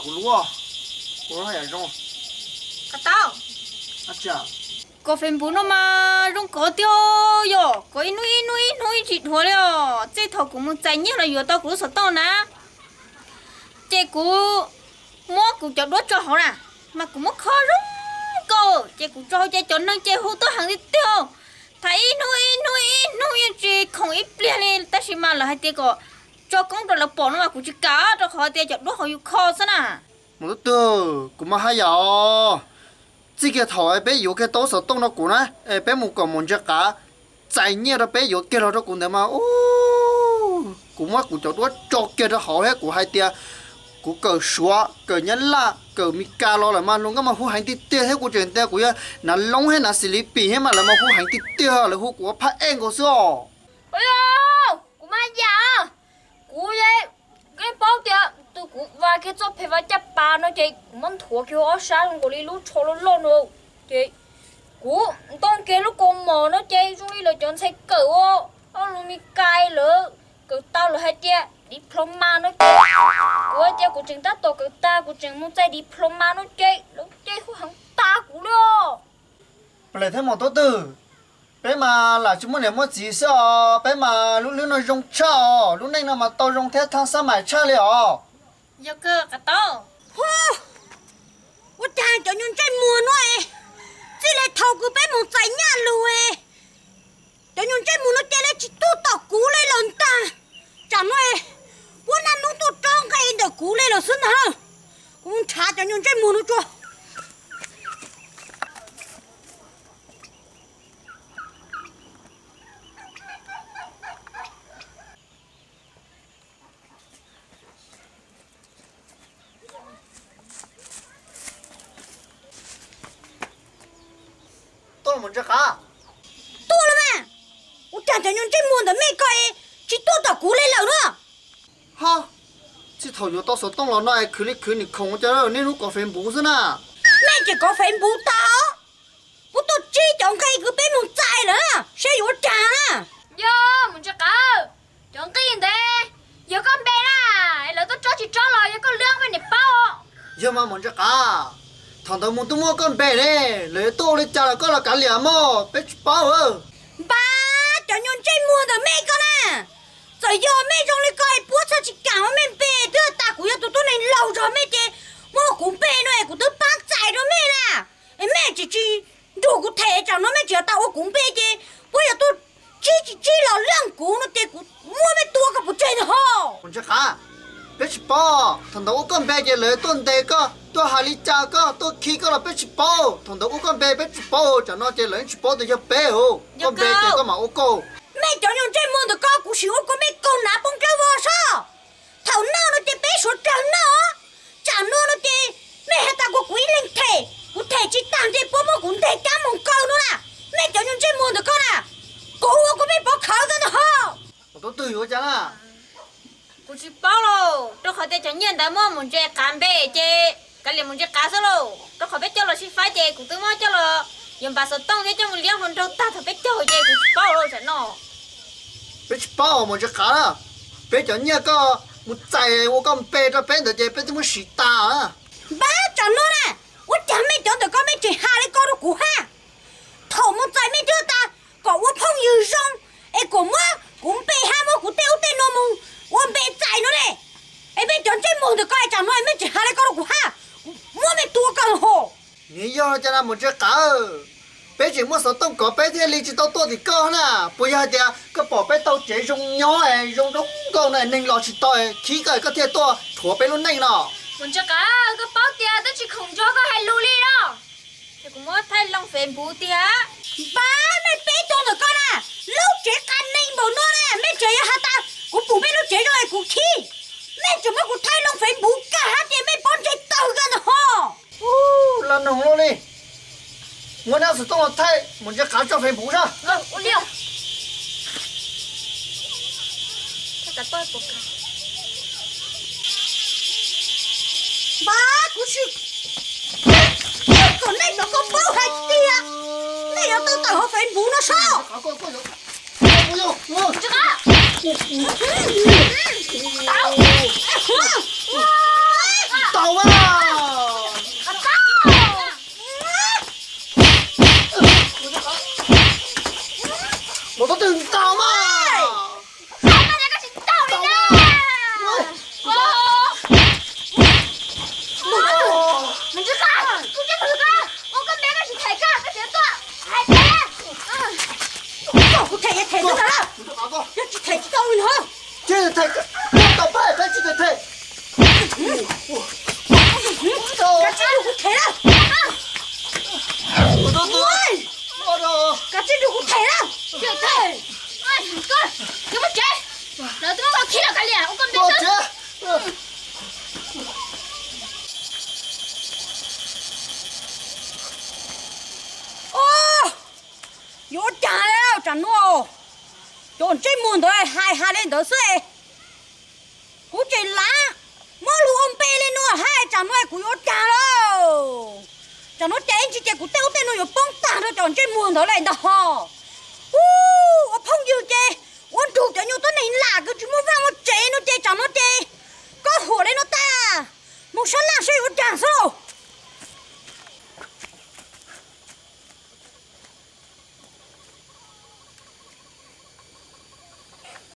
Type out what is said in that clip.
Kuv lub, kuv lub haj yam zoo. Koj tau. Kom Facebook no mas zoo kov tiag, yog kov ib hnub ib hnub ib hnub ib tsis dhuav li os. Txij thaum kuv mus txais nyiaj los yuav tau kuv lub xov tooj na, ces kuv muab kuv cov duab tso hauv na, mas kuv muab kho zoo nkauj, ces kuv tso hauv ces cov neeg ces hu tuaj heev tiag tiag. Tham ib hnub ib hnub ib hnub yeej tsis khoom ib pliag li, tab sis mas lawv hais tias kom tso koob rau lawv pom no mas kuv tsis kam, rau qhov tias cov duab hauv yus kho xwb na. Mus tub twg, kuv mas haj yam os. Txij kiag thaum peb yuav kiag tau xov tooj no kuv na, es peb mus kom Maum Ntse Qav txais nyiaj rau peb yuav kiag los rau kuv ntawd mas, kuv muab kuv cov duab tso kiag rau hauv thiab kuv hais tias kuv kawm Suav, kawm Nyab Laj, kawm Mes Kas los lawm mas luag nkauj mas hu heev tiag tiag thiab kuv tseem tias kuv yog nav loob thiab nav xis li pim thiab mas lawv mas hu heev tiag tiag, lawv hu kuv ua phaj ej nkaus xwb os. Kuv mas yam, kuv, koj paub tias tus kuv vas kiag txoj phev vas caj pas no ces kuv muab nthuav kiag ob sab zoo nkaus li lub tsho loj loj no, ces kuv ntoo kiag lub kaus mom no ces zoo li lawv cov ntxhais kawm ua ob lub Mes Kas lawv kawm tau lawv hais tias diploma no ces kuv hais tias kuv tseem tab tom kawm tag kuv tseem mus txais diploma no ces lawv ces hu heev tas kuv li os. Ples thiab mus tub twg, peb mas lam tsis muaj niam muaj txiv xwb os, peb mas lub hlwb no zoo tshaj os, lub neej no mas tau zoo thiab thaj xab mais tshaj li os. Yog kawg, Qav Tau. Ua cas cov nyuag ntsej muag no es txij li thaum kws peb mus txais nyaj lug es cov nyuag ntsej muag no cia li tsis tuaj tom kuv li lawm ntag. Tsam no es puab naj nub tuaj tsob nqe ntawm kuv li lawm xwb ntag. Kuv nrhav cov nyuag ntsej muag no tsuag. Tuaj los Ntse Qav. Tuaj los mas. Ua cas cov nyuag ntsej muag ntawm mej ko tsis tuaj tom kuv li lawm na? Ho, txij thaum yuav tau xov tooj los no es khwv li khwv nim khoom ua cas niaj hnub kov Facebook xwb na. Mej tseem kov Facebook tau? Puab tuaj tsib cov nqe kws peb mus txais lawm, saib yuav ua cas na. Yog Mus Ntse Qav, cov nqe ntawd yog koj npe na, lawv tuaj tsob tsis tsob los yog koj lwb mej niam paub. Yog mas Mus Ntse Qav, thaum ntawd mus twb muaj koj npe ne, lawv tuaj ua li cas los koj los kav liam mog, peb tsis paub. Npab, cov nyuag ntsej muag ntawm mej ko na, txawm yog mej zoo li ko es puab txhaj tsis kam muab mej npe, twb tas kuv yog tus tuab neeg laug zog mej ces muab kuv npe no es kuv twb pab txais rau mej na, es mej tsis tsis nrug kuv them, tsam no mej tseem tas ua kuv npe ces puab yog tuaj tsib tsis tsib los leej kuv no ces kuv muab mej tua koj puas tseg ntag ho. Mus Ntse Qav, peb tsis paub, thaum ntawd ua koj npe ces lawv tuaj ntes koj, tuaj hais li cas koj, tuaj khi koj los peb tsis paub. Thaum ntawd ua koj npe peb tsis paub, tsam no ces lawv yeej tsis paub tias yog peb, koj npe ces koj mam ua koj. Mej cov nyuag ntsej muag ntawm koj kuv sim ua kua mej kaug hnav poob dlawb vog soj. Thaum no no ces peb suav dlawg noj, tsam no no ces mej has tas kuv, kuv ib leeg them, kuv them tsis tag ces puab muab kuv nteg kab moog kaw no na. Mej cov nyuag ntsej muag ntawm koj na, kuv ua kua mej pov khawv kawg ntag ho. Tub twg yuav ua cas na? Kuv tsis paub lauj, rau qhov tias cov nyiaj ntawd muaj Mus Ntse Qav npe ces kav liam Mus Ntse Qav xwb lauj, rau qhov peb coj los sib faib ces kuv twb muab coj los yuav npav xov tooj thiab coj mus liab hluas nraug tag thaum peb caug ces kuv tsis paub lauj tsam no. Peb tsis paub Mus Ntse Qav na, peb cov nyiaj koj mus txais ua koj npe rau peb ntawd ces peb twb muab siv tas. Npab, tsam no na, ua cas mej cov ntawm koj mej tseem has li ko rau kuv hab? Thaum mus txais mej twb tas kom ua phooj ywg zoo, es kom muab kuv npe hab muab kuv tej ub tej nuav mus ua npe txais no ne. Es mej cov ntsej muag ntawm koj es tsam no mej tseem has li ko rau kuv hab, muab mej tua kawg hos. Nws yog cas na Mus Ntse Qav, peb tseem muaj xov tooj kov peb thiaj li tsis tau tuaj tim koj na. Puas yog hais tias koj pom peb tau tsev zoo nyob es zoo nkauj no, neeg los tsis tau, khib koj koj thiaj tuaj rhuav peb lub neej no. Mus Ntse Qav, koj paub tias twb tsis khoom nrog koj hais lus li no. Ces kuv muab thaij loo Facebook tiag. Npab, mej peb tug ntawm koj na, lub tsev qas neeg npaum no na, mej tseem yuav has tas kuv pum mej lub tsev zoo es kuv khib. Mej tseem muab kuv thaij loo Facebook kag hab tias mej pob ntseg tawg kawg ntag ho. Ub, lag noog luaj li. Muab nab xov tooj los thaij Mus Ntse Qav tso Facebook sab. Npab, kuv sim kom nej cov koj paub hais tias nej yuav tau tawm hauv Facebook no sab. Tau, tau, Kav tsij lug kuv them na. Kav tsij lug kuv them na. Koj, koj muab tsev, lawv twb muab koj khi los kav liam ua koj npe xwb. Yuav ua cas li tsam no, cov ntsej muag ntawd hais hais li ntawd xwb. Kuv tseem lav muab lug ua npe li no hais tsam no kuv yuav ua cas lauj. Tsam no ces ib ntsis ces kuv tej ub tej no yuav poob tag rau cov ntsej muag ntawd li ntag hos. Ub, ua phooj ywg ces